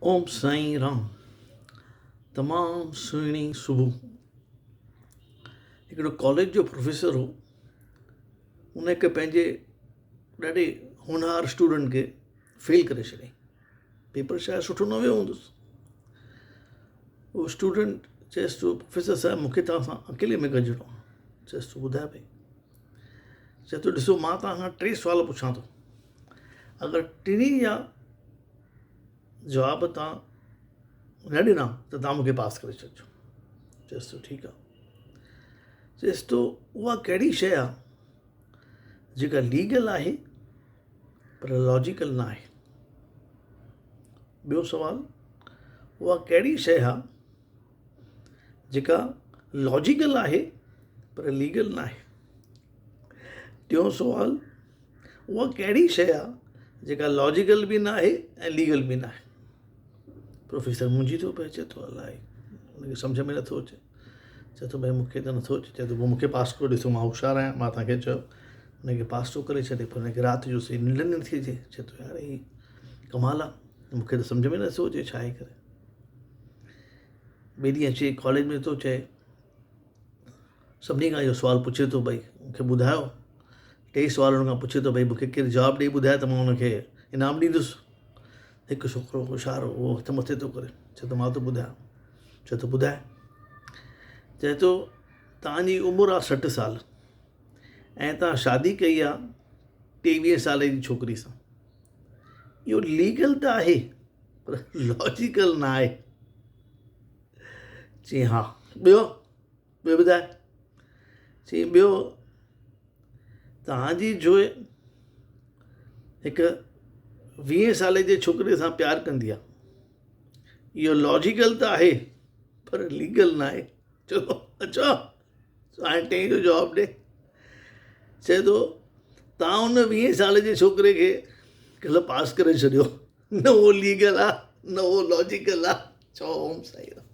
اوم سائين رام. تمام سهڻي صبح. هڪڙو ڪاليج جو پروفيسر هو ان هڪ پنهنجي ڏاڍي هونهار اسٽوڊنٽ کي فيل ڪري ڇڏيائين. پيپر شايد سٺو نه ويو هوندس. اهو اسٽوڊنٽ چيس ٿو پروفيسر صاحب مون کي توهان سان اڪيلي ۾ گڏجڻو آهي. چيس ٿو ٻڌاء ڀئي. چئي ٿو ڏسو مان توهان کان ٽي سوال پڇان ٿو اگر ٽنهي جا جواب توهان نه ڏنا ته توهان مونکي پاس ڪري ڇڏجو. چيس ٿو ٺيڪ آهي. چيس ٿو اها ڪهڙي شيء آهي جيڪا ليگل آهي پر لاجيڪل نه آهي. ٻيو سوال اها ڪهڙي شيء آهي جيڪا لاجيڪل آهي پر ليگل نه آهي. ٽيون سوال اها ڪهڙي شيء آهي جيڪا لاجيڪل به نه آهي ۽ ليگل به نه آهي. پروفيسر منجهي ٿو پئي چئي ٿو الائي هن کي سمجهه ۾ نٿو اچي. چئي ٿو ڀئي مون کي ته نٿو اچي. چئي ٿو پوء مون کي پاس ڪرو ڏسو مان هوشيار آهيان مان توهان کي چيو هن کي پاس ٿو ڪري ڇڏي پر هن کي رات جو صحيح ننڊ نٿي اچي. چئي ٿو يار هي ڪمال آهي مون کي ته سمجهه ۾ نٿو اچي ڇا آهي ڪري. ٻئي ڏينهن اچي ڪاليج ۾ ٿو چئي سڀني کان اهو سوال پڇي ٿو ڀئي مون کي ٻڌايو ٽئي سوال هن کان پڇي ٿو ڀئي مون کي ڪير جواب ڏيئي ٻڌائي ته مان هن کي انعام ڏيندس. هڪ ڇوڪرو هوشيار هو اهو هٿ مٿي ٿو ڪري چئي ٿو مان ٿو ٻڌايان. چئي ٿو ٻڌاء. چئي ٿو توهان جي عمر آهي 60 سال ۽ توهان شادي ڪئي آهي 23 سال جي ڇوڪري سان. اهو ليگل ته آهي پر لاجيڪل نه آهي. چئي ها ٻيو ٻيو ٻڌاء. چئي ٻيو توهان جي جوء هڪ 20 سالي جي ڇوڪري سان پيار ڪندي آهي. اهو لاجيڪل ته آهي پر ليگل نه آهي. چئي ٿو اڇا هاڻي ٽئين جو جواب ڏي. چئي ٿو توهان ان 20 سال جي ڇوڪري کي ڪلهه پاس ڪري ڇڏيو نه اهو ليگل آهي نه اهو لاجيڪل آهي. چئو اوم سائين رام.